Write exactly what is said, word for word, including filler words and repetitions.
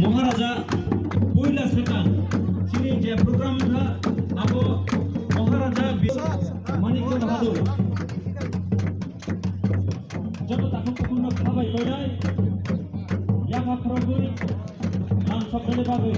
Maharaja puila swkang chini je program wngkha, abo Maharaja Bi-, Manikya Bahadur. Joto takhuk takhukno khabai koinai, yakha khoroknwi ang soknani bagwi.